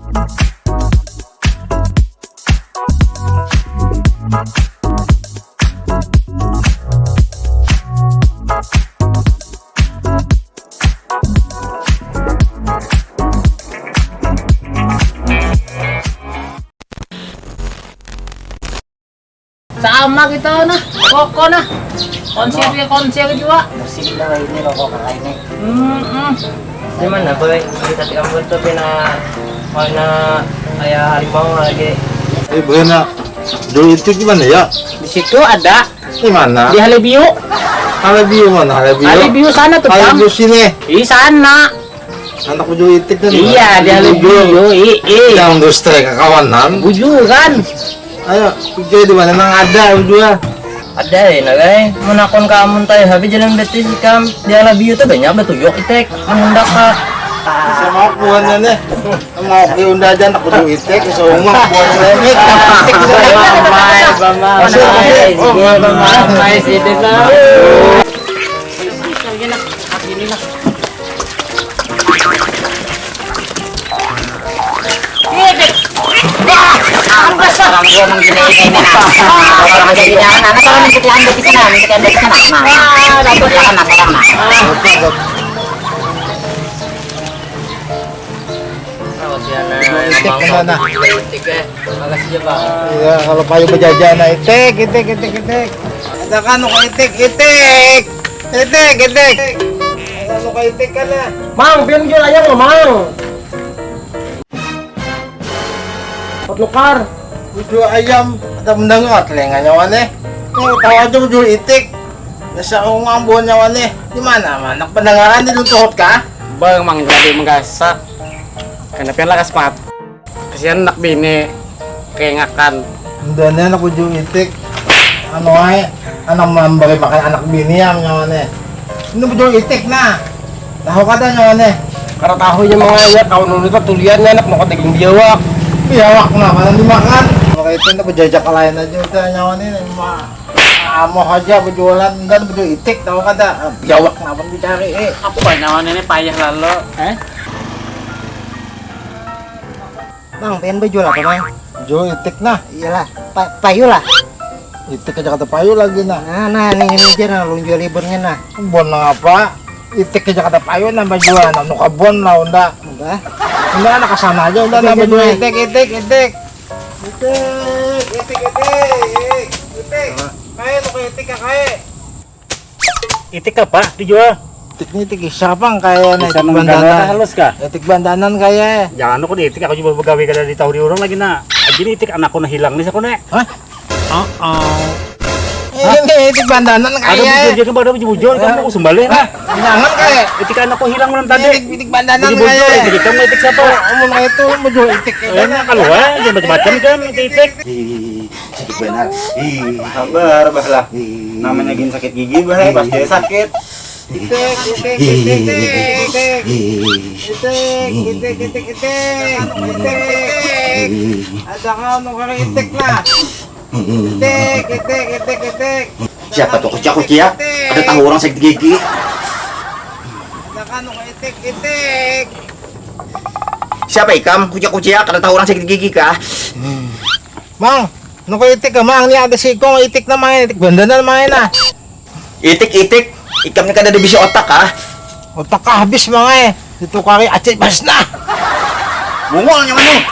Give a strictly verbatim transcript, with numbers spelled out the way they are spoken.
Sama kita nah, koko nah. Konser dia konser jua. Musim dah ini rokok kakak ini. Hmm, hmm. Di mana boy? Di tadi kamu tuh pina mana kayak harimau lagi. Eh, buena. Dulu itu gimana ya? Di situ ada. Di mana? Di Halebiu. Halebiu mana? Halebiu. Halebiu sana tuh, Halebiu sini. Di sana. Anak bujur itik kan? Iya, di Halebiu. Ih, ih. Yang dos teh kakawanan. Bujuran. Ayo, pikir di mana nang ada bujua. Ada ya, nah guys. Menakon kamu tadi habis jalan betis ikam. Di Halebiu tuh banyak betuyuk itik. Mengendak ke. Saya mau buannya nih. Mau ke unda aja anak bujur itik, ke rumah buannya nih. Bamai, bamai. Bamai, sini lah. Ini lah. Orang tua mungkin ini, ini nah. Orang jadi jangan anak orang mungkin anda di sana, mungkin anda di sana. Nah, nah. Nah, dapat lah anak orang nah. Itik kena nah. Makasih ya, Bang. Iya, kalau payu bejajan nah itik, itik, itik, itik. Ada kan kok itik, itik. Itik, itik. Ada kok itik kan ya. Mang, pian jual ayam lo, Mang. Pot nukar. Udah ayam, ada mendengar telinga nyawa nih. Nih, tahu aja jual itik. Dasar orang buah nyawa nih. Di mana, mana pendengaran di lutut kah? Bang, Mang jadi menggasak. Kenapa lakas mat? Kasihan anak bini kengakan. Mudahnya anak ujung itik. Anu wae, anak memberi makan anak bini yang nyawane. Ini ujung itik nah. Tahu kada nyawane? Kada tahu nya mangaya kawan ulun itu tuliannya anak makan daging biawak. Biawak nah mana dimakan? Maka itu nih bejajak lain aja udah nyawane nih mah. Amoh aja berjualan dan berjual itik tahu kada? Biawak nah pun dicari eh. Apa nyawane ini payah lalu? Eh? Mang, pengen bejual apa, Mang? Jual itik nah. Iyalah, pa payu lah. Itik aja kata payu lagi nah. Nah, nah, nih ini aja nah, lu jual liburnya nah. Bon apa? Itik aja kata payu nambah jual, nah, nu kebon lah unda. Udah. Unda anak kesana aja, unda nambah jual itik, itik, itik. Itik, itik, itik, itik. Kayak tuh kayak itik ya kayak. Itik apa dijual? Itik ini itik siapa kaya nah itik bandanan. Halus kah? Itik bandanan kaya. Jangan aku di itik aku juga begawe kada ditahu di orang lagi nah. Jadi itik anakku nah hilang nih aku nek. Hah? Oh oh. Ini itik bandanan kaya. Ada bujur jadi pada bujur bujur kamu aku sembelih nah. Jangan kaya. Itik anakku hilang malam tadi. Itik bandanan kaya. Jadi kamu itik siapa? Umum itu bujur itik. Kalau ya macam-macam kan itik. Sakit benar. Ih. Sabar bah lah. Ih. Namanya gin sakit gigi bah, ih, pasti sakit. Itik, itik, itik, itik. Itik, itik, itik, itik. Itik. Ada kau nukar itik lah. Itik, itik, itik, itik. Siapa tuh kuciak-kuciak? Ada tahu orang sakit gigi. Ada kau nukar itik, itik. Siapa ikam kuciak-kuciak? Ada tahu orang sakit gigi kah? Mang, nukar itik kah, Mang? Ini ada sikong itik namanya, itik bandanan namanya nah. Itik, itik, ikam ni kada ada bisi otak kah? Otak kah habis, Mang eh? Ditukari acil bas nah. Bungul nyawa nih.